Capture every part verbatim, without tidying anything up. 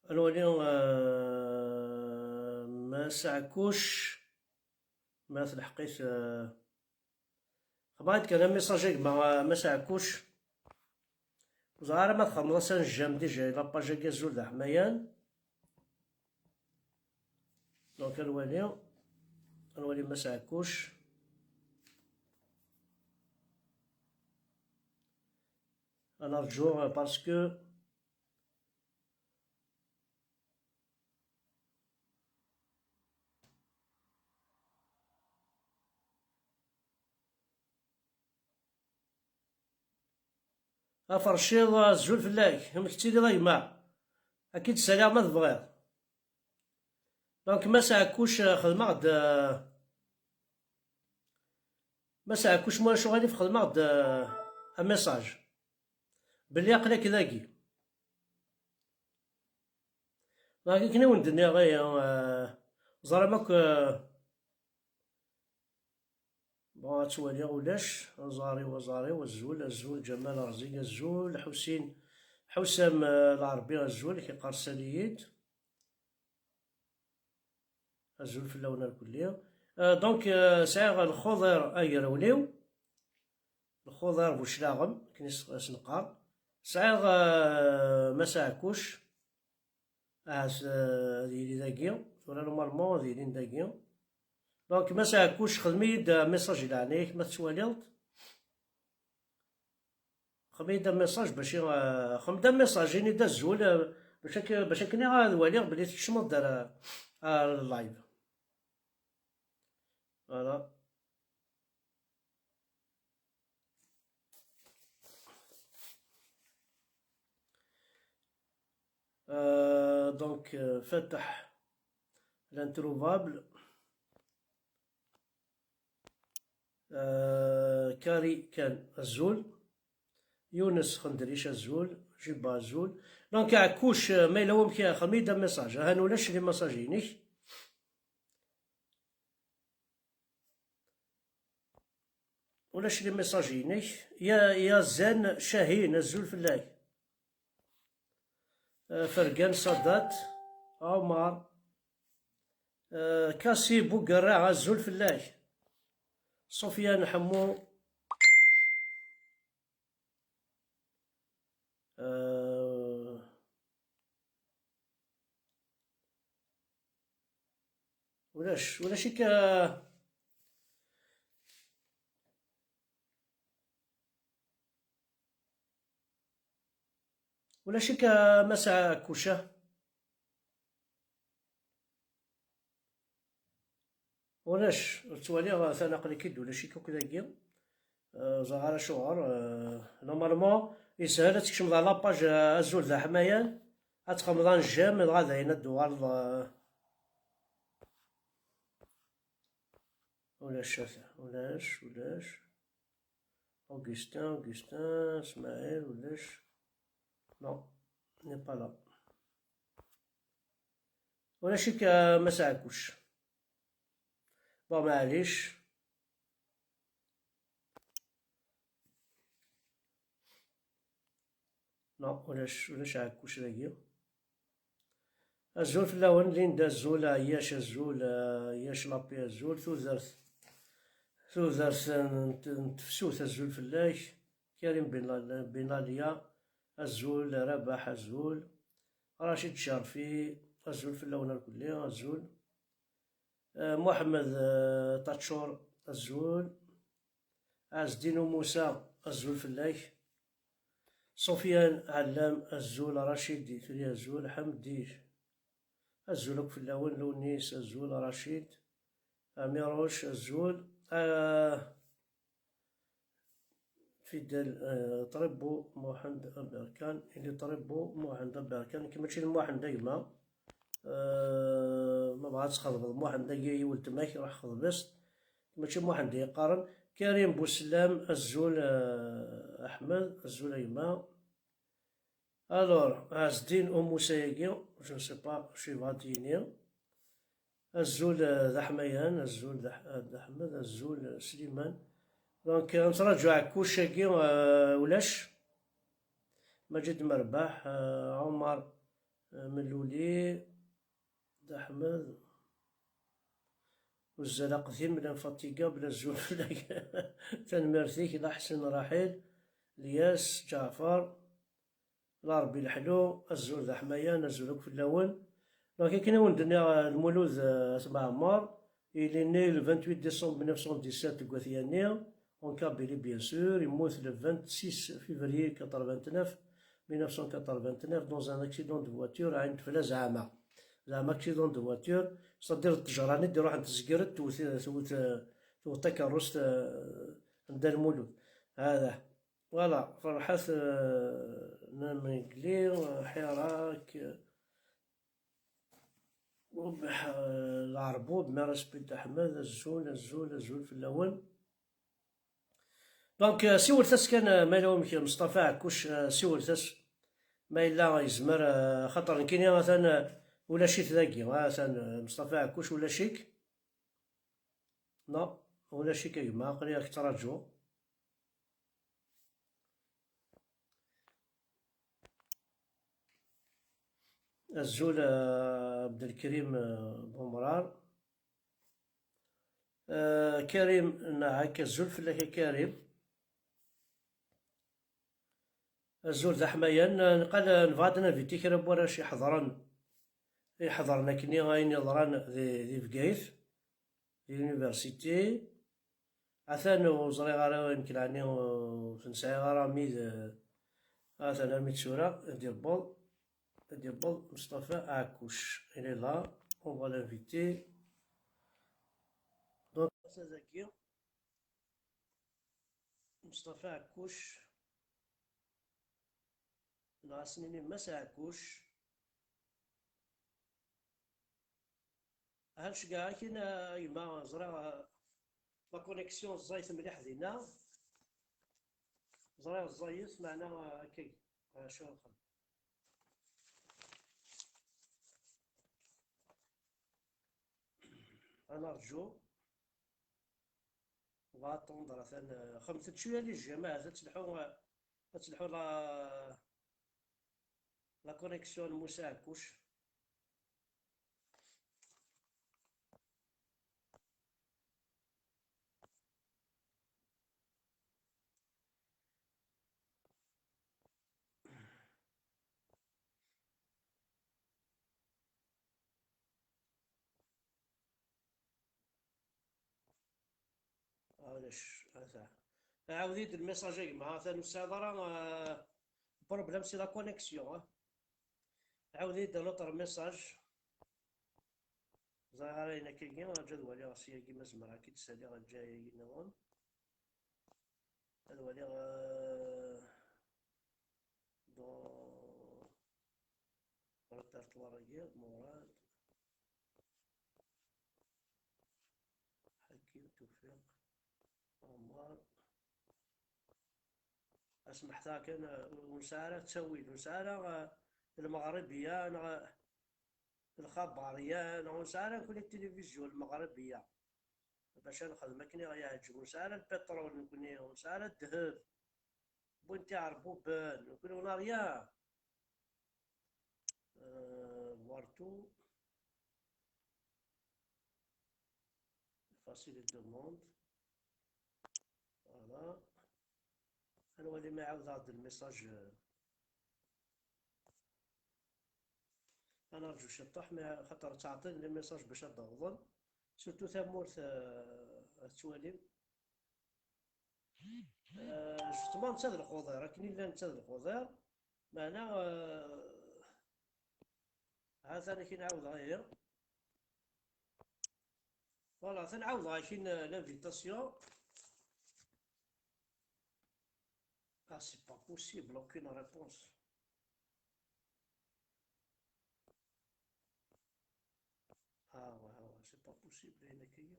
Ad nwali, euh, Mass Ɛekkuc, ma telḥeq-it, euh, xedmeɣ-d kan amiṣaj a gma, euh, Mass Ɛekkuc. Ur ẓriɣ ara ma txedmeḍ-as anejjam déjà i la page-agi, azul d aḥmayan. Donc ad nwali, ad nwali Mass Ɛekkuc. Ad nerǧu, euh, parce que Aferciḍ, azul fell-ak, amek tettiliḍ a gma? Ad k-id-ssaliɣ ma tebɣiḍ. Donc Mass Ɛekkuc, euh, xedmeɣ-d, euh, Mass Ɛekkuc, ma ulac uɣilif, xedmeɣ-d, euh, un message belli aql-ak dagi. Donc akken i wen-d-nniɣ, aya, euh, ẓram akk, euh, Bon, ad twaliɣ ulac. Aẓar-iw, aẓar-iw, azul, azul, Ǧamal Arẓig, azul, Ḥusin, Ḥusam, euh, Lɛerbi, azul, ak-iqqar sali-yi-d. Azul fell-awen irkelli. Euh, donc, euh, sɛiɣ Lxuḍir Agrawliw, Lxuḍir Buclaɣem, akken i s-, s-neqqar. Sɛiɣ, euh, Mass Ɛekkuc. Ahat, euh, ad yili dagi. Tura normalement ad yilin dagi. Donc Mass Ɛekkuc, xdem-iyi-d message i leɛnaya-k ma tettwaliḍ-t. Xdem-iyi-d message bac i, euh, xdem-d message, ini-d azul, euh, bac ak-, bac akken ad waliɣ belli tkecmeḍ-d ar, ar live. Voilà. Euh, donc, euh, Fatah, l'introuvable. Euh, Kari Kan, azul. Younes Xendric, azul. Jiba, azul. Donc, Ɛekkuc, euh, ma yella wamek, xdem-iyi-d message. Ahan ulac les messages-inek. Ulac les messages-inek. Ya, Yazan Cahin, azul fell-ak. Euh, Fergan Sadat, Omar, euh, Kasi Bougerra, azul fell-ak. Sofiane Ḥemmu. Euh, ulac, ulac-ik, euh, ulac-ik, euh, Mass Ɛekkuc. Ulac, ur ttwaliɣ, atan aql-ik-id ulac-ik akk dagi. Euh, ẓer ara acuɣer. Euh, normalement, yeshel ad tkecmeḍ ɣer la page, euh, azul d aḥmayan, ad txedmeḍ un j'aime, dɣa dayen ad d-tuɣaleḍ, euh. Ulac, ata, ulac, ulac. Augustin, Augustin, Smaɛil, ulac. Non, n'est pas là. Ulac-ik, euh, Mass Ɛekkuc. Bon, maɛlic. Non, ulac, ulac Ɛekkuc dagi. Azul fell-awen, Linda, azul, Ɛeyyac, azul, Ɛeyyac Lapi, azul, tudert, tudert n, n tefsut, azul fell-ak, Karim Bin Lal-, Bin Aliya, azul, Rabaḥ, azul, Racid Cerfi, azul fell-awen irkelli, azul. Eh, Muḥemmed, eh, Taččur, azul. Ɛezdin U Musa, azul fell-ak. Sufyan Ɛellam, azul. Racid Itri, azul. Ḥemdi, azul akk fell-awen. Lunis, azul. Racid, Amiruc, azul. Ah, Fidel, eh, Ṭribbu Muḥend Aberkan, ili Ṭribbu Muḥend Aberkan, nekk mačči d Muḥend a gma. Eh, ma bɣa ad txedmeḍ Muḥend-agi i weltma-k, ruḥ xdem-as. Mačči Muḥend i yeqqaren. Karim Busellam, azul, eh, Aḥmed, azul a gma. Alors, Ɛezdin U Musa-agi, je ne sais pas acu yebɣa ad d-yini. Azul, eh, d aḥmayan, azul d Aḥ-, d Aḥmed, azul, eh, Sliman. Donc, eh, nettraǧu Ɛekkuc-agi, eh, ulac. Maǧid Merbaḥ, eh, Ɛumar, Meluli, D Ḥmed, uzzal aqdim, l'infatigable, azul fell-ak. Tanemmirt-ik, Laḥsen Raḥil, Lyas, Ǧaɛfar, Laṛebbi leḥlu, azul d aḥmayan, azul akk fell-awen. Donc, akken i wen-d-nniɣ, eh, Lmulud, eh, At Mɛemmer, il est né le vingt-huit décembre mille neuf cent dix-sept deg At Yanni, en Kabylie, bien sûr. Yemmut le vingt-six février quatre-vingt-neuf, mille neuf cent quatre-vingt-neuf, dans un accident de voiture, ɛin tefla zeɛma. Zeɛma accident de voiture, c'est-à-dire ṭṭejra-nni d-iruḥen tezger-d, tewwet, tewwet, tewwet takerrust, eh, n Dda Lmulud. Hada. Voilà, Ferḥat, eh, Namegli, Ḥirak, Ubeḥ, eh, Leɛrbub, Miras Bid Ḥmed, azul, azul, azul fell-awen. Donc, eh, siwlet-as kan, eh, ma yella wamek, Meṣṭafa Ɛekkuc, eh, siwlet-as ma yella yezmer, eh, xaṭer nekkini atan, eh, ulac-it dagi, atan, eh, Meṣṭafa Ɛekkuc ulac-ik. Non, ulac-ik a gma, aql-i ak-ttṛaǧuɣ. Azul, eh, Abdelkrim, eh, Bumrar. Eh, Karim, neɛak, azul fell-ak a Karim. Azul d aḥmayan, eh, nqal, eh, nebɣa ad ninviti kra n warrac iḥeḍren, iḥeḍren akkenni ayen yeḍran di, di Bgayet, di l'université. Atan ur ẓriɣ ara, nekk leɛni ur ten-sɛiɣ ara armi d, atan armi d tura, ad d-yewweḍ, ad d-yewweḍ Meṣṭafa Ɛekkuc. Il est là, on va l'inviter. Donc, ass-agi, Meṣṭafa Ɛekkuc, neɣ ad s-nini Mass Ɛekkuc. Aha nceggeɛ akin, a gma, ẓriɣ, eh, la connexion ẓẓayet mliḥ dinna. Ẓriɣ ẓẓayet, meɛna, eh, akka, eh, acu ara nxedm? Ad nerǧu. On va attendre, atan, eh, xemmet-d cwiya les j'aime, ahat ad telḥu, eh, ad telḥu la, la connexion n Musa Ɛekkuc. Ulac, ata. Ɛawed-iyi-d lmessage a gma, atan ur tesɛiḍ ara, eh, problème, c'est la connexion, eh. Ɛawed-iyi-d un autre message. Ẓriɣ ara ayen akkagi, rǧu ad waliɣ s yagi ma zemreɣ ad k-id-saliɣ lǧahi-agi nniḍen. Ad waliɣ, eh, dans répertoire-agi, Murad. Ḥakim, Tufiq, Ɛmar. Asmeḥta kan, eh, ur nesɛi ara ttawil, ur nesɛi ara, eh, lmeɣribiya, neɣ, eh, lxabarya, neɣ ur nesɛi ara nekkni tilivizyu lmeɣribiya. Bac ad nexdem akken i ɣ-yeɛǧeb, ur nesɛi ara lpiṭrul nekkni, ur nesɛi ara ddheb. Wwin tiɛerbuben, nekkni ur nari ara. Euh, voir tout. Effacer les demandes. Voilà. Ad nwali ma iɛawed-aɣ-d lmessage. Ad nerǧu ciṭṭaḥ, ma xaṭer ttɛeṭṭilen les messages bac ad d-awḍen. Surtout tamurt, euh, ad tettwalim. Euh, justement, netta d lxuḍir, akken i llan netta d lxuḍir, meɛna, euh, ha-t-an akin ɛawdeɣ ihi. Voilà, ha-t-an ɛawdeɣ akin, euh, l'invitation. Ah, c'est pas possible, aucune réponse. Ah ouais, ouais, c'est pas possible, ayen akka-yi.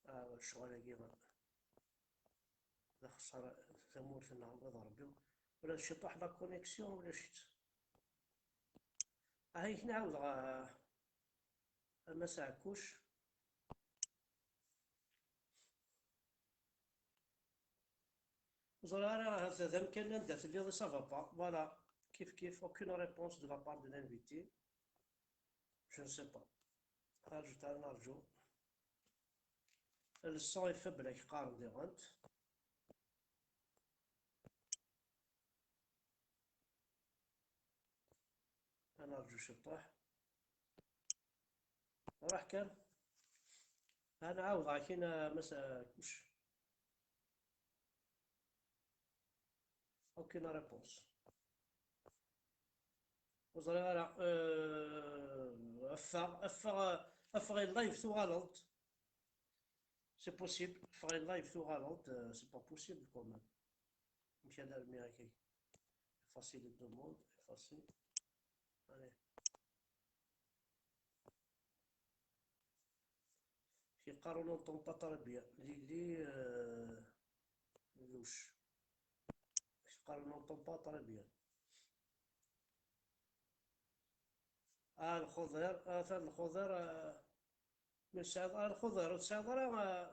Ah, ccɣel-agi d axeṣṣar, tamurt-nneɣ, d Rebbi. Ula d ciṭuḥ la connexion, ulac-itt. Ahi, nɛawed ɣer, a Mass Ɛekkuc. Ur ẓriɣ ara ahat d amkan anda telliḍ, ça va pas. Voilà, kif kif, aucune réponse de la part de l'invité. Je ne sais pas. Rǧut ara nerǧu. Le son est faible, ak qqaren diɣen. Ad nerǧu ciṭuḥ. Ruḥ kan. Ad nɛawed ɣer kina, Mass Ɛekkuc. Aucune réponse. Ur ẓriɣ ara. Euh, ffeɣ, ffeɣ, ffeɣ i live tuɣaleḍ-d. C'est possible. Ffeɣ i live tuɣaleḍ-d, euh, c'est pas possible quand même. Amek ad armiɣ akka? Effacer les demandes, effacer. Allez. Yeqqar on n'entend pas très bien. Lili, euh, Louche. Yeqqar on n'entend pas très bien. Ah, Lxuḍir, atan Lxuḍir, ah, ur tesɛiḍ, ah, Lxuḍir, ur tesɛiḍ ara, ah,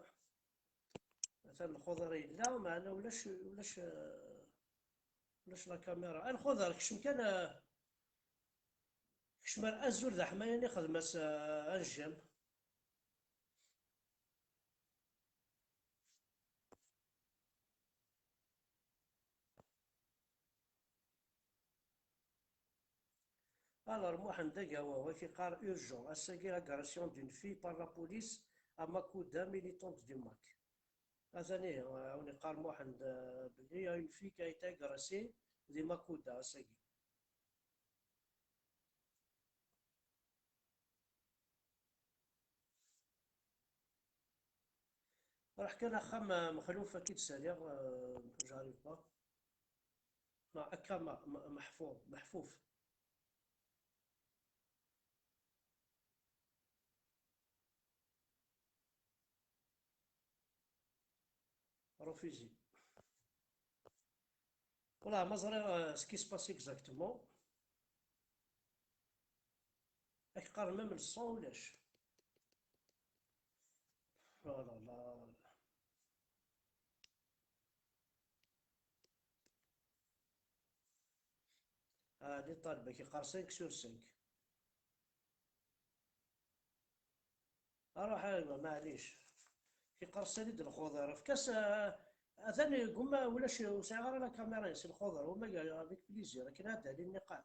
atan Lxuḍir yella, meɛna ulac, ulac, ah, ulac la caméra. Ah, Lxuḍir, kcem kan, ah, kcem ar azul d aḥmayan, ixdem-as, ah, un j'aime. Alors, Muḥend Agawaw, ak iqqar urgent. Ass-agi, agression d'une fille par la police à Makuda, militante du MAK. Atan ihi, awen iqqar Muḥend, euh, belli il y a une fille qui a été agressée di Makuda ass-agi. Ruḥ kan axxam, euh, Mexluf, ad k-id-saliɣ, euh, j'arrive pas. Non, akka ma, ma, meḥfuf, meḥfuf. Refusé. Voilà, ma ẓriɣ, euh, ce qui se passe exactement. Ak qqaren même le son ulac. Oh là là. Ah, di ṭṭaleb, ak iqqar cinq sur cinq. Aruḥ a gma, maɛlic. Iqqar Salid Lxuḍer, efk-as, ah, atan yeggumma, ulac, ur sɛiɣ ara la caméra-ines Lxuḍer, wama avec plaisir, akken ad d-ali nniqal.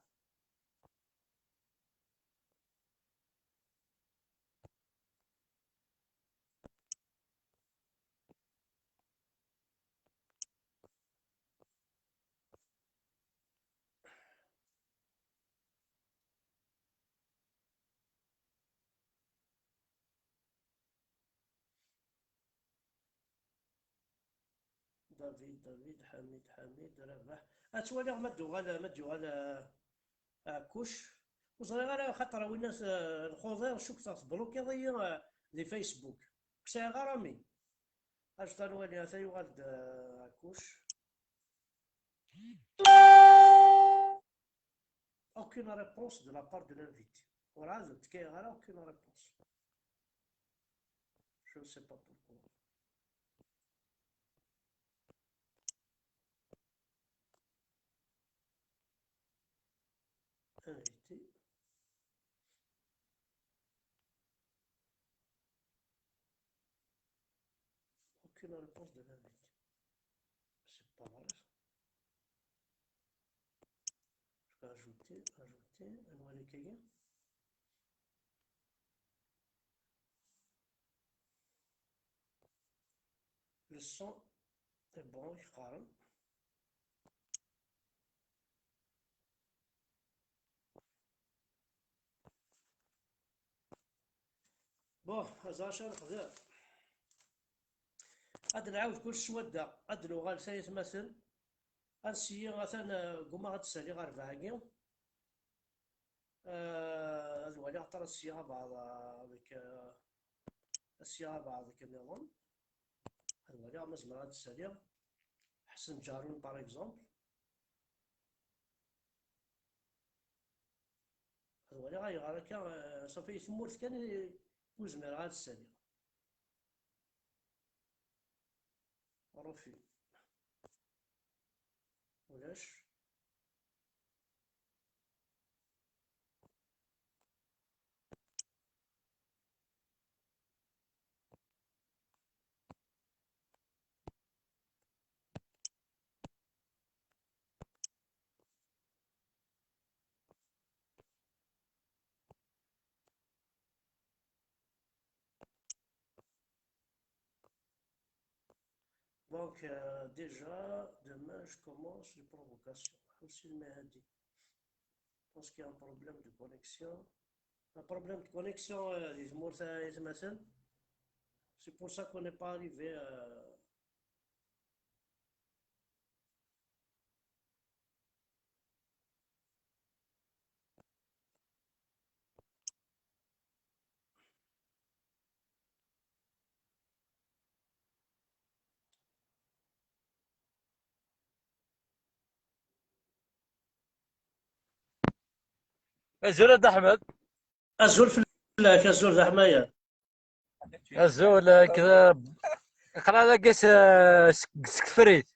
David, David, Ḥamid, Ḥamid, Rabaḥ. Ad twaliɣ ma d-uɣal, ma d-yuɣal, ah, Ɛekkuc. Ur ẓriɣ ara, xaṭer a winnat, ah, Lxuḍer, cukkeɣ teblukiḍ-iyi, ah, di Facebook. Ur sɛiɣ ara mi. Ajet ad nwali, ata yuɣal-d, ah, Ɛekkuc. Aucune réponse de la part de l'invité. Ur ɛad ur d-tekkiɣ ara aucune réponse. Je ne sais pas pourquoi. Invité. Aucune réponse de l'invité. C'est pas vrai, ça. Je vais ajouter, ajouter, un nouvel écueil. Le son est bon, yeqqaren. Bon, aẓar acu ara nexdem. Ad nɛawed kullec s wadda, ad d-nuɣal s aytmaten. Ad syiɣ, atan, eh, ggumaɣ ad d-saliɣ rrbeḥ-agi. Eh, ad waliɣ aṭas syiɣ abeɛḍ, eh, avec, eh, syiɣ abeɛḍ akken nniḍen. Ad waliɣ ma zemreɣ ad d-saliɣ Ḥsen Ǧarun, par exemple. Walaɣ ayɣer akka, eh, ṣafi i tmurt kan i ur zmireɣ ad ssaliɣ. Rufi. Ulac. Donc, euh, déjà, demain, je commence les provocations. Houssine Mehdi. Je pense qu'il y a un problème de connexion. Un problème de connexion, euh, di tmurt-a, aytmaten. C'est pour ça qu'on n'est pas arrivé à, Azul a Dda Ḥmed. Azul fell-ak, azul d aḥmayan. Azul, eh, kra, aql-aɣ dagi s-, seg, seg Tefrit.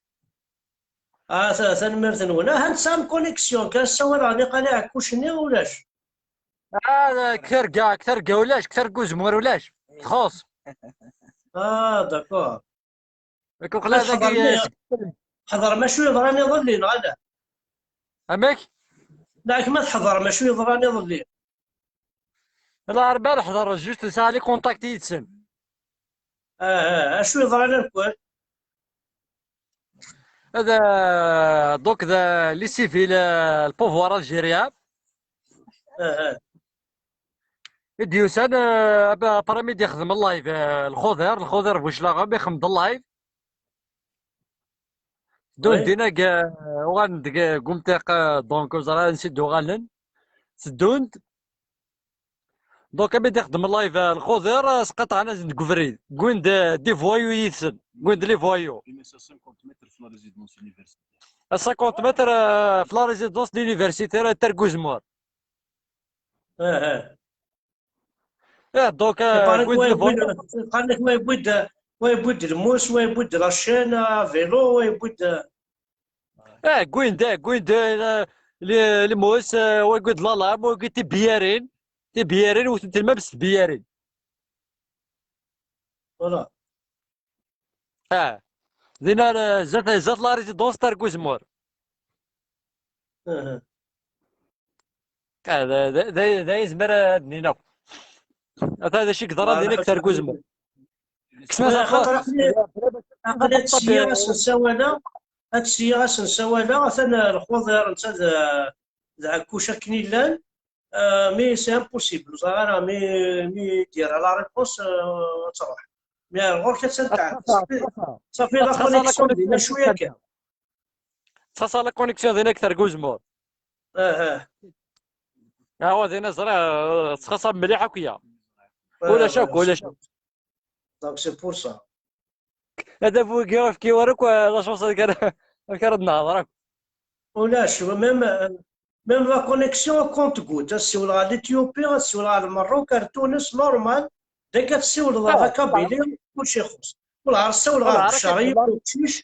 Ah, ta-, tanemmirt-nwen. Aha, tesɛam connexion, kan ssawaleɣ niqal iɛekkuc-nni ulac. Ah, deg terga, deg terga ulac, deg terga uzemmur ulac. Txuṣ. Ah, d'accord. Aql-aɣ dagi, ḥeḍrem, eh, seg Tefrit. Ḥeḍrem acu yeḍran iḍelli, neɣ ala? Amek? Neɣ ma tḥeḍrem acu yeḍran iḍelli? Lɛerba neḥḍer, juste nesɛa les contacts yid-sen. Ah, ah, acu yeḍran irkul? Ad, euh, donc, d, les civils, euh, le pouvoir algérien. Ah, ah. I d-yusan, euh, ap-, après mi d-ixdem live, euh, Lxuḍir, Lxuḍir Buclaɣem, ixdem-d live. Ddun dinna, uɣalen deg, deg umtiq, eh, donc ur ẓriɣ ansi d-uɣalen. Teddun-d. Donc, ami d-ixdem live, eh, Lxuḍir, eh, sqaṭɛen-asen deg ubrid. Wwin-d, eh, des voyous yid-sen. Wwin-d les voyous. À cinquante mètres, eh, ɣef la résidence de l'université, eh, Terguzmur. Eh, eh. Eh, donc, eh, wwin-d les voyous. Wa yewwi-d, wa yewwi-d lmus, wa yewwi-d la chaîne, à vélo, wa yewwi-d, eh. Eh, wwin-d, eh, wwin-d, eh, le-, lmus, eh, wa yewwi-d la lame, wa yewwi-d tibyirin. Tibyirin, wten-ten même s tibyirin. Voilà. Ah. Dinna, eh, zdat, zdat la résidence Terguzmur. Ah, da, da, da, da yezmer ad d-nini akk. Ata d acu i yeḍran dinna deg Terguzmur. Kksen-as aṭas. Aql-i ad syiɣ asen-sawaleɣ, ad syiɣ asen-sawaleɣ, atan, eh, Lxuḍir, netta d, d Ɛekkuc akken i llan. Euh, mais c'est impossible. Ur ẓriɣ ara mi, mi d-yerra la réponse, euh, ad truḥ. Mais ar ɣur-k ad tt-tɛeddi. Safi, la connexion dinna cwiya kan. Ttxaṣṣa la connexion dinna akter deg uzemmur. Ah, ah. Ah, wa dinna ẓriɣ, euh, ttxaṣṣa mliḥ akk ya. Ulac akk, ulac akk. Donc c'est pour ça. Ad afwigi ɣef kiwar akk, euh, la chance amek ara, amek ara d-nehḍer akk. Ulac, même, euh, même la connexion compte goutte. Ad ssiwleɣ ɣer l'Éthiopie, ad ssiwleɣ ɣer Lmerruk, ar Tunes, normal. Deg ad tessiwleḍ ɣer la Kabylie, kulci ixuṣ. Wala ar ssawleɣ ɣer Beccar, yiwen uqcic,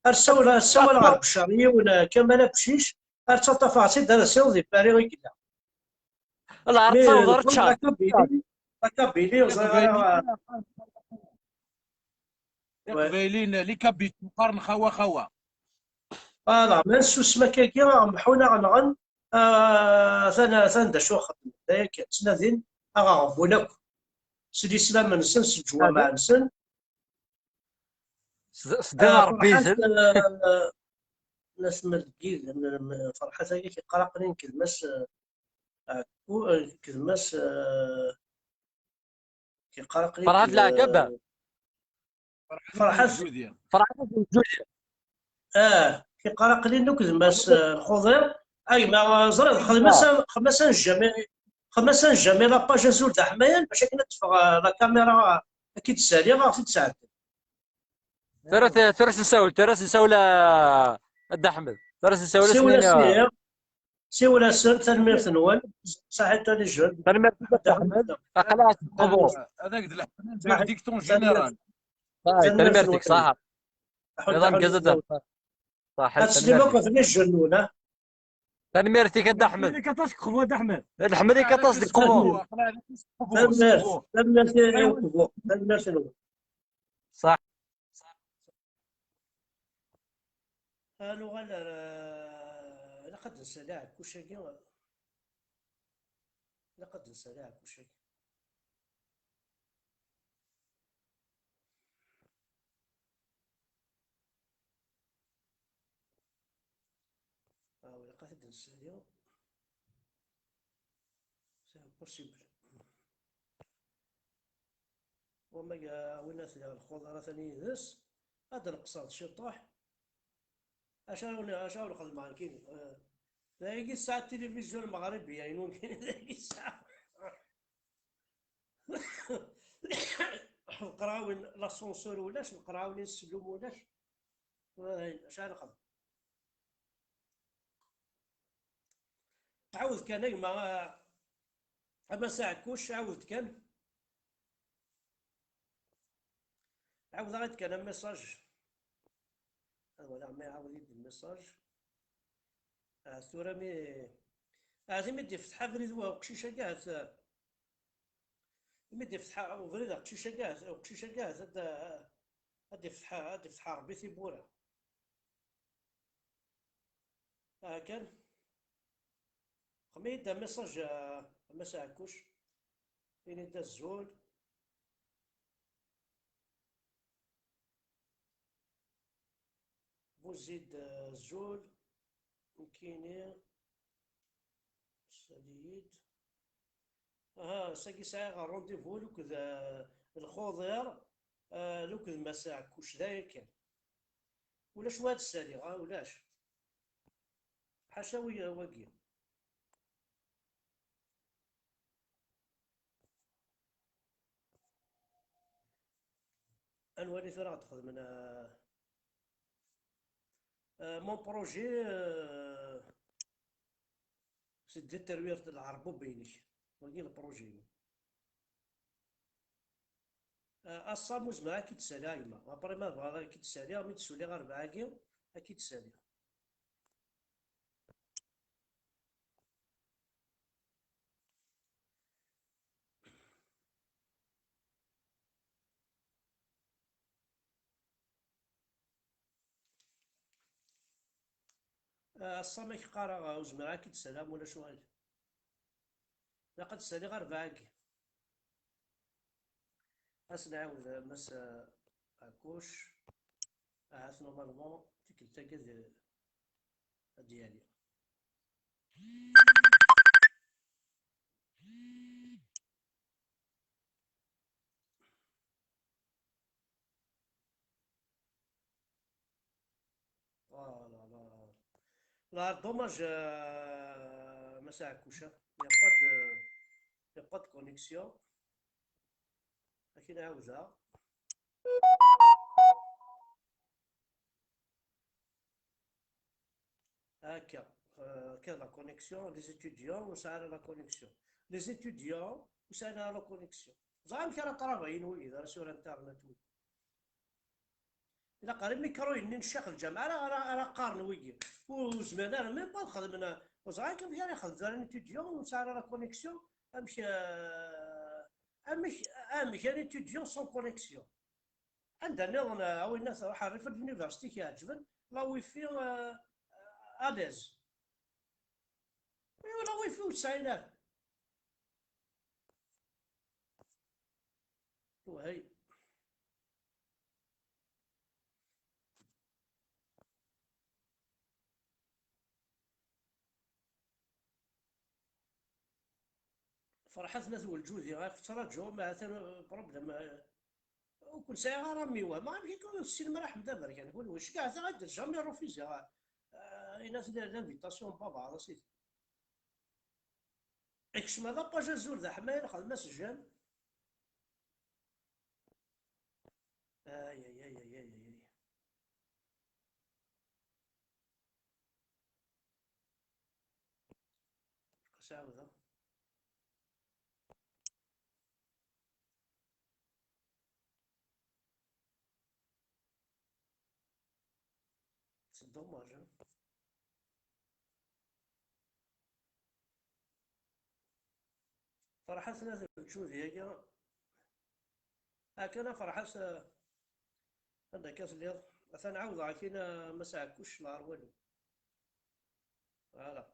ar ssawleɣ, ar ssawaleɣ ɣer Beccar, yiwen, euh, Kamal Abcic, ar ttaṭṭafeɣ-tt-id, ad as-iniɣ di Paris i yella. La Kabylie, la Kabylie, ur ẓriɣ ara. Iqbayliyen, les Kabyles, qqaren xawa xawa. Voilà, ma nsusem akkagi, aɣ-mḥun, aɣ-nɣen, ah, atan, atan d acu xedmen. D aya kan, ttnadin, aɣ-aɣ-bun akk. S lislam-nsen, s leǧwameɛ-nsen. S, s ddin n Ṛebbi-nsen. Ah, Ferḥat, eh, n At Melgid, m-, m-, Ferḥat-agi yeqqar aql-i nekk d Mass, eh, Ɛekku, eh, nekk d Mass, eh, yeqqar aql-i Ferḥat d Leɛkaba. Ferḥat, Ferḥat Lǧudi. Ferḥat Lǧudi. Ah, yeqqar aql-i nekk d Mass, eh, Lxuḍir. A gma, eh, ẓriɣ, xdem-as, xdem-as un j'aime, xdem-as un j'aime la page Azul d Aḥmayan, bac akken ad teffeɣ, eh, la caméra, ad k-id-ssaliɣ, ad ɣ-t-id-sɛeddi. Tura, tura s nsawel, tura s nsawel a, a Dda Ḥmed. Tura s nsawel a s-nini. Siwel-asen, tanemmirt-nwen. Saḥit a les jeunes. Tanemmirt-ik a Dda Ḥmed. Aql-aɣ s lqebur. Ad ak-d leḥmen, verdict en général. Tanemmirt-nwen. Tanemmirt-ik, ṣaḥa. Iḍ ameggaz a Dda Ḥmed. Ṣaḥa, ad teslim akk ɣef les jeunes-nwen, ha? Tanemmirt-ik a Dda Ḥmed. Tanemmirt-ik aṭas deg uqbu a Dda Ḥmed. Tanemmirt-ik aṭas deg uqbu. Tanemmirt, tanemmirt i uqbu. Tanemmirt-nwen. Ṣaḥa. Ad nuɣal ar, ilaq ad nsali aɛekkuc-agi. Ilaq ad nsali aɛekkuc-agi. Ah, ilaq ad t-id-nsali. C'est impossible. Wama win ata lxuḍer atan yid-s, ad d-nqeṣṣer ciṭuḥ. Acu ara wen-, acu ara wen-xedmeɣ nekkini? Eh, d ayagi tesɛa tilivizyu lmeɣribi, ayen ur nekkini d ayagi tesɛa. Leqrawin, l'ascenseur ulac, leqrawin n ssellum ulac. Eh, acu ara nexdem? Ɛawed kan a gma, a Mass Ɛekkuc, ɛawed kan. Ɛawed-aɣ-d kan amessage. Ad walaɣ ma iɛawed-iyi-d lmessage. Ahat tura mi, ahat imi d-ifteḥ abrid wa uqcic-agi, ahat, imi d-ifteḥ ubrid aqcic-agi, ahat, uqcic-agi, ahat ad, ad d-ifteḥ, ad d-ifteḥ Ṛebbi tiwwura. Aha kan. Xdem-iyi-d amessage, a, a Mass Ɛekkuc. Ini-d azul. Buzid, a, azul. Nekkini. Sali-yi-d. Aha, sagi sɛiɣ rendez-vous luked, a, lxuḍir, a, luked Mass Ɛekkuc, d aya kan. Ulac wa ad ssaliɣ, ha, ulac. Ḥaca wi-, wagi. Ad nwali tura ad xedmen, euh, euh, mon projet, euh, c'est de terwir de l'arbub-inek. Wagi le projet-inu. Ah, ass-a ma ur zmireɣ ad k-id-ssaliɣ a gma. Après ma bɣiɣ ad k-id-ssaliɣ, mi d-suliɣ rrbeɛ-agi, ad k-id-ssaliɣ. Ah, ass-a ma k-qqareɣ, ah, ur zmireɣ ad k-id-ssaliɣ, ma ulac uɣil. Ilaq ad d-ssaliɣ rrbeɛ-agi. Ad s-nɛawed, a Mass Ɛekkuc. Ahat normalement tikkelt-agi ad, ad d-yali. Oh là là. Là, dommage, euh, Mass Ɛekkuc, hein. Il n'y a pas de, il n'y a pas de connexion. Akin ɛawdeɣ. Akka, euh, akka la connexion, les étudiants, ur sɛin ara la connexion. Les étudiants, ur sɛin ara la connexion. Ẓer amek ara travayen wigi, d ara sur internet wigi. Ilaq ar imikruyen-nni n ccix lǧameɛ ara, ara, ara qqaren wigi. Ur zmiren ara même pas ad xedmen. Ur ẓriɣ amek ara ixdem tura un étudiant ur nesɛi ara la connexion. Amek, euh, amek, amek un étudiant sans connexion? Anda nniḍen, euh, a winna truḥ ar rrif n l'université k-iɛeǧben, la wifi, euh, à l'aise. Oui, la wifi ur tesɛin ara. Wahey. Ferḥat n At Welǧudi, ɣef ttṛaǧuɣ, ma atan problème, ur ken-sɛiɣ ara amiwa. Ma amek akka ur tessinem ara Ḥmed Aberkan, kunwi? Ceggɛet-aɣ-d, jamais refusiɣ, euh, in-at l'invitation n baba, a sidi. Ikcem la page azul d aḥmayan, xdem-as j'aime. Ay, ay, ay, ay, ay, ay, ay. Ttɛawdeɣ. C'est dommage, hein. Ferḥat n At Meččudi-agi. Akken a Ferḥat, eh, anda akka telliḍ? Atan ɛawdeɣ akin, eh, Mass Ɛekkuc Lɛerwani. Voilà.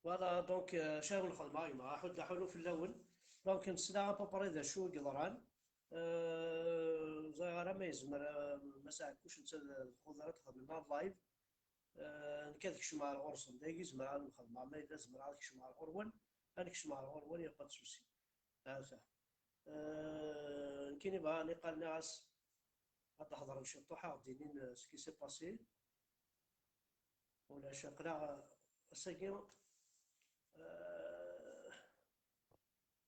Voilà, donc, euh, caw lxedma, yemma, aḥud aḥulu fell-awen. Donc, nesla à peu près d acu i yeḍran. Euh, ẓriɣ ara ma yezmer, euh, Mass Ɛekkuc, netta d lxudra txedmem en live. Euh, nekk ad kecmeɣ ar ɣur-sen. Dagi zemreɣ ad nxedmeɣ, ma yella zemreɣ ad kecmeɣ ar ɣur-wen, ad nekcem ar ɣur-wen, y a pas de souci. Ata. Euh, nekkini bɣan iqal nniɣ-as ad d-hedren ciṭuḥ, ad ɣ-d-inin, euh, ce qui s'est passé. Ulac, aql-aɣ, euh, ass-agi, euh,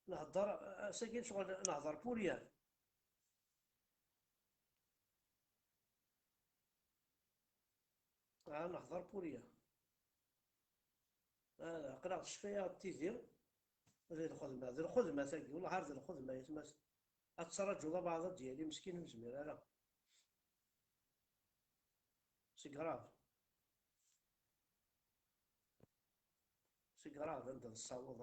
nehder, ass-agi lecɣal nehder pour rien. Ah, nehder pour rien. Ah, aql-aɣ ccfaya d tidi. D lxedma, d lxedma tagi, wellah ar d lxedma, yetma. Ad tettṛaǧuḍ abeɛḍ ad d-yali meskin ur yezmir ara. C'est grave. C'est grave anda nessaweḍ.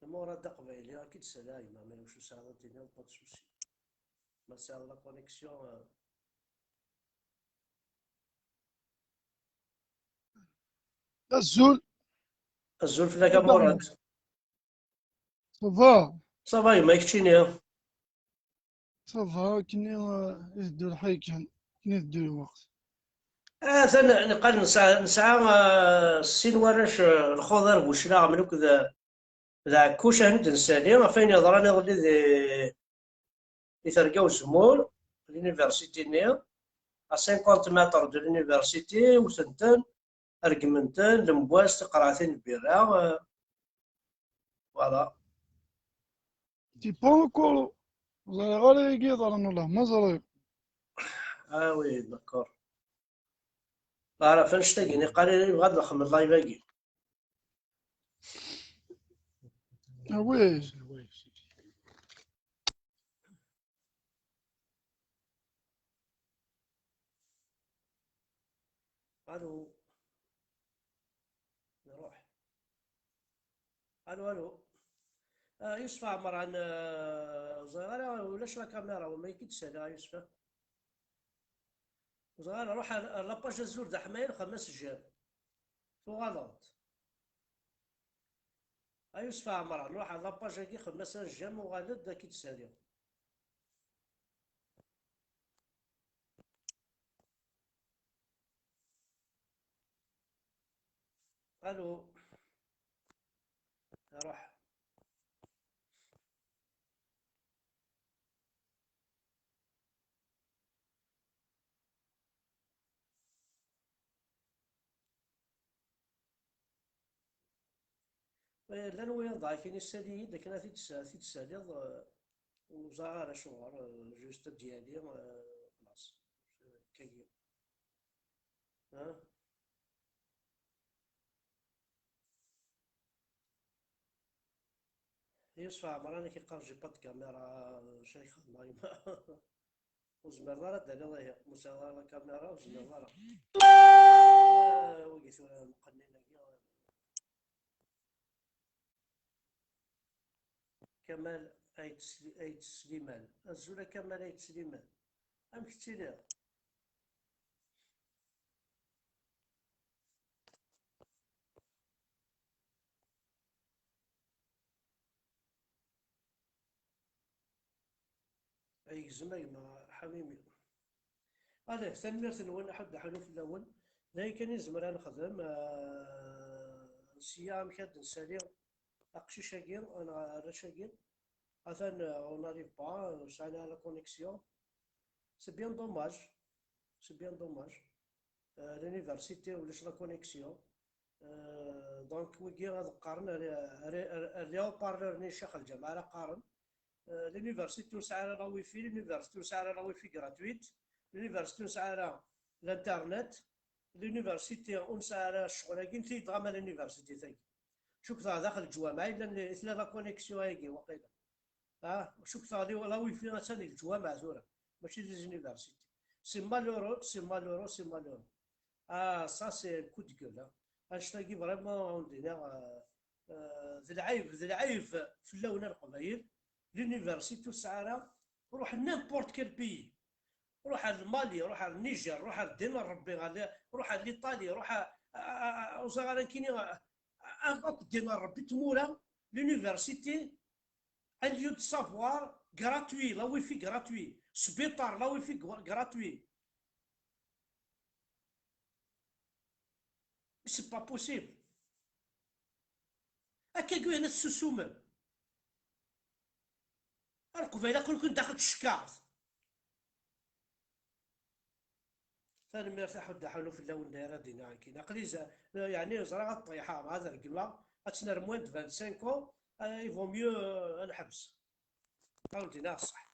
Amurad aqbayli, ad k-id-sala yemma, ma ulac ur tesɛiḍ ad d-tiniḍ, pas de souci. Ma tesɛiḍ la connexion, euh. Azul. Azul fell-ak a Murad. Ça va? Ça va, yemma, keččini? Ça va, akken i, euh, iteddu lḥal kan, akken iteddu lweqt. Atan neqqal nesɛa, nesɛa, euh, sin warrac, euh, lxuḍer Bucla, Amluk d, d Ɛekkuc, ad ten-id-nsali ɣef wayen yeḍran iḍelli di, di Terga Uzemmur, l'université-nni, à cinquante mètres de l'université, wten-ten, regmen-ten, lemwas, tiqerɛatin n lbirra, euh, voilà. T'es pas encore, ẓriɣ ara yagi yeḍran, wellah ma ẓriɣ. Ah oui, d'accord. Teɛref annect-agi, niqal yebɣa ad nxemmem live-agi. Ah oui. Allô. Nruḥ. Allô, allô. Ah, Yusef Ɛemran, ah, ẓriɣ ara ulac la caméra, wama i k-id-saliɣ a Yusef. Ẓriɣ ara, ruḥ ar, ar la page Azul d Aḥmayan, xdem-as j'aime. Tuɣaleḍ-d. A Yusef Ɛemran, ruḥ ar la page-agi, xdem-as un j'aime, uɣal-d, ad k-id-saliɣ. Allô. Iruḥ. Eh, llan wiyaḍ dɣa akin issali-yi-d akken ad t-id-, ad t-id-saliḍ, eh, ur ẓriɣ ara acuɣer, eh, juste ad d-yali, eh, xlaṣ. Kagi. Ha? Yusef Ɛemran i k-iqqar j'ai pas de caméra, cayx xedmeɣ yemma. Ur zmireḍ ara ad d-taliḍ ihi, ma ur sɛiḍ ara la caméra, ur zmireḍ ara. Ah, wigi tura meqqnin-agi. Kamal Ayt Sli-, Ayt Sliman. Azul a Kamal Ayt Sliman. Amek tettiliḍ? Ay gzem a gma Ḥamimi. Allez, tanemmirt-nwen, aḥud aḥlu fell-awen. D ayen kan i nezmer ad nexdem, ah, sya amek ad nsali aqcic-agi, neɣ arrac-agi. Atan, ah, on n'arrive pas, ur sɛin ara la connexion. C'est bien dommage. C'est bien dommage. Euh, l'université ulac la connexion. Euh, donc wigi ad qqaren rriɣ parleur-nni Ccix Lǧameɛ ara qqaren. Euh, l'université ur nesɛi ara la wifi, l'université ur nesɛi ara la wifi gratuite, l'université ur nesɛi ara l'internet, l'université ur nesɛi ara ccɣel-agi, nti dɣa ma l'université-tagi. Cukkeɣ daxel leǧwameɛ i llan, i tella la connexion-agi waqila. Ah, cukkeɣ la wifi attan deg leǧwameɛ tura, mačči di l'université. C'est malheureux, c'est malheureux, c'est malheureux. Ah, ça c'est un coup de gueule, hein. Annect-agi vraiment, on dirait, euh, euh, d lɛib, d lɛib fell-awen a Leqbayel. L'université ur tesɛi ara, ruḥ n'importe quel pays. Ruḥ ar Mali, ruḥ ar Niger, ruḥ ar ddin n Rebbi, ar, ruḥ ar l'Italie, ruḥ ar, ar, ar, ur ẓriɣ ara nekkini, ar, ar, akk ddin n Rebbi, tmura, l'université, un lieu de savoir gratuit, la wifi gratuit, sbiṭar, la wifi gra-, gratuit. C'est pas possible. Akka guyana tessusumem. Ar Leqbayel aql-iken daxel tcekkaṛt. Tanemmirt a Ḥuddu Ḥunu fell-awen, d ara d-iniɣ akkin. Aql-i z-, yeɛni ẓriɣ ad ṭṭiḥeɣ, ad regmeɣ, ad tt-nerr moins de vingt-cinq ans, euh, il vaut mieux, euh, ad neḥbes. Ad awen-d-iniɣ ṣṣeḥ.